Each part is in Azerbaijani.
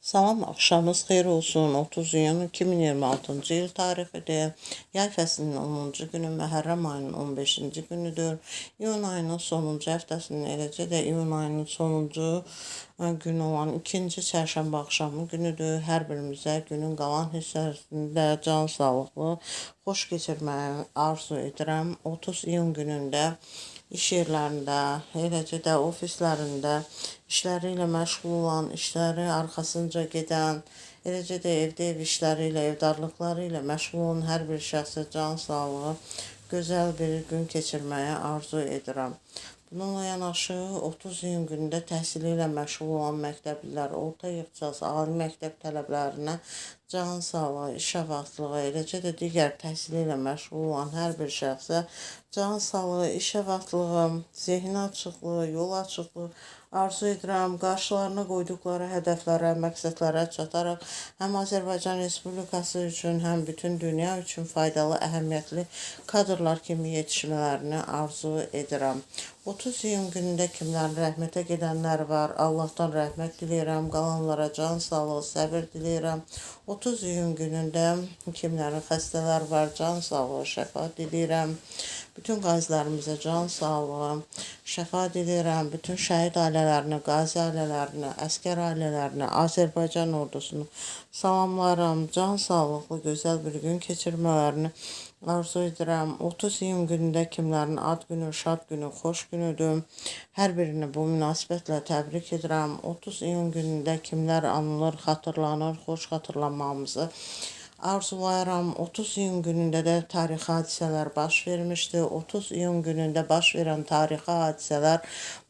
Salam, axşamınız xeyir olsun. 30 iyun 2026-cı il tarixidir. Yay fəslinin 10-cu günü, Məhərrəm ayının 15-ci günüdür. İyun ayının sonuncu həftəsinin, eləcə də iyun ayının sonuncu günü olan ikinci çərşənbə axşamı günüdür. Hər birimizə günün qalan hissəsində can sağlıqlı, xoş keçirməyi arzu edirəm. 30 iyun günündə iş yerlərində, eləcə də ofislərində işləri ilə məşğul olan, işləri arxasınca gedən, eləcə də evdə ev işləri ilə, evdarlıqları ilə məşğul olan hər bir şəxsə can sağlığı, gözəl bir gün keçirməyi arzu edirəm. Bununla yanaşı 30 iyun günündə təhsili ilə məşğul olan məktəblilər, orta ixtisas, ali məktəb tələbələrinə can sağlığı, iş avatlığı, eləcə də digər təhsili ilə məşğul olan hər bir şəxsə can sağlığı, iş avatlığı, zehin açıqlığı, yol açıqlığı arzu edirəm. Qarşılarına qoyduqları hədəflərə, məqsədlərə çataraq həm Azərbaycan Respublikası üçün, həm bütün dünya üçün faydalı, əhəmiyyətli kadrlar kimi yetişmələrini arzu edirəm. 30 iyun günündə kimlərin rəhmətə gedənlər var, Allahdan rəhmət diləyirəm, qalanlara can sağlığı, səbir diləyirəm. 30 iyun günündə kimlərin xəstələr var, can sağlığı, şəfa diləyirəm. Bütün qazilərimizə can sağlığı, şəfa diləyirəm. Bütün şəhid ailələrini, qazi ailələrini, əsgər ailələrini, Azərbaycan ordusunu salamlarım. Can sağlıqlı, gözəl bir gün keçirmələrini arzu edirəm. 30 iyun günündə kimlərin ad günü, şad günü, xoş günüdür. Hər birini bu münasibətlə təbrik edirəm. 30 iyun günündə kimlər anılır, xatırlanır, xoş xatırlanmamızı arzulayıram. 30 iyun günündə də tarixi hadisələr baş vermişdi. 30 iyun günündə baş verən tarixi hadisələr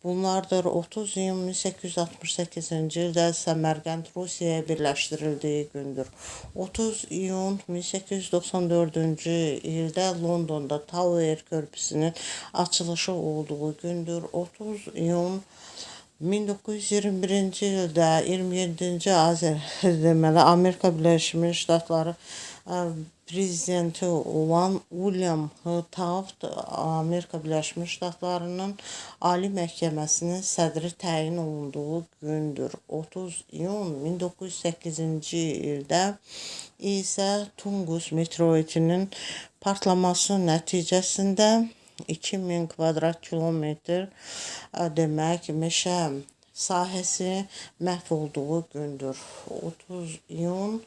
bunlardır. 30 iyun 1868-ci ildə Səmərqənd Rusiyaya birləşdirildiyi gündür. 30 iyun 1894-cü ildə Londonda Tower körpüsünün açılışı olduğu gündür. 30 iyun 1921-ci ildə 27-ci Azər deməli Amerika Birləşmiş Ştatları prezidenti olan William Taft Amerika Birləşmiş Ştatlarının Ali Məhkəməsinin sədri təyin olunduğu gündür. 30 iyun 1908-ci ildə isə Tungus meteoritinin partlaması nəticəsində 2000 kvadrat kilometr demək meşə sahəsi məhv olduğu gündür. 30 iyun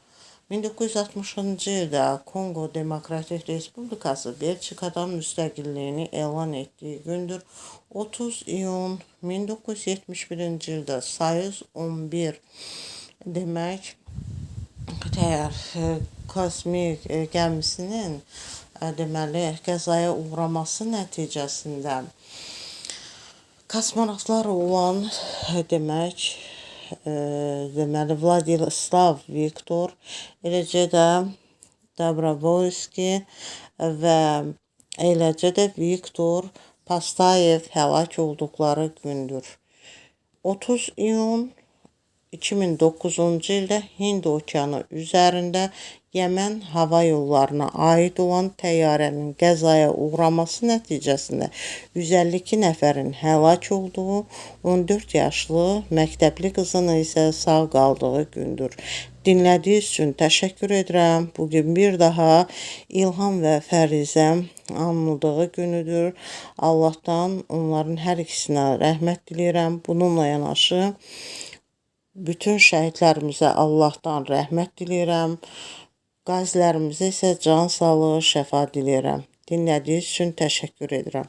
1960-cı ildə Konqo Demokratik Respublikası Belçikadan müstəqilliyini elan etdiyi gündür. 30 iyun 1971-ci ildə Soyuz 11 demək təyyar kosmik gəmisinin deməli qəzaya uğraması nəticəsində kosmonavtlar olan demək deməli Vladislav Viktor, eləcə də Dobrovolski və eləcə də Viktor Pastayev həlak olduqları gündür. 30 iyun 2009-cu ildə Hind okeanı üzərində Yəmən hava yollarına aid olan təyyarənin qəzaya uğraması nəticəsində 152 nəfərin həlak olduğu, 14 yaşlı məktəbli qızın isə sağ qaldığı gündür. Dinlədiyiniz üçün təşəkkür edirəm. Bu gün bir daha İlham və Fərizə anıldığı günüdür. Allahdan onların hər ikisinə rəhmət diləyirəm. Bununla yanaşı bütün şəhidlərimizə Allahdan rəhmət diləyirəm. Qazilərimizə isə can sağlığı, şəfa diləyirəm. Dinlədiyiniz üçün təşəkkür edirəm.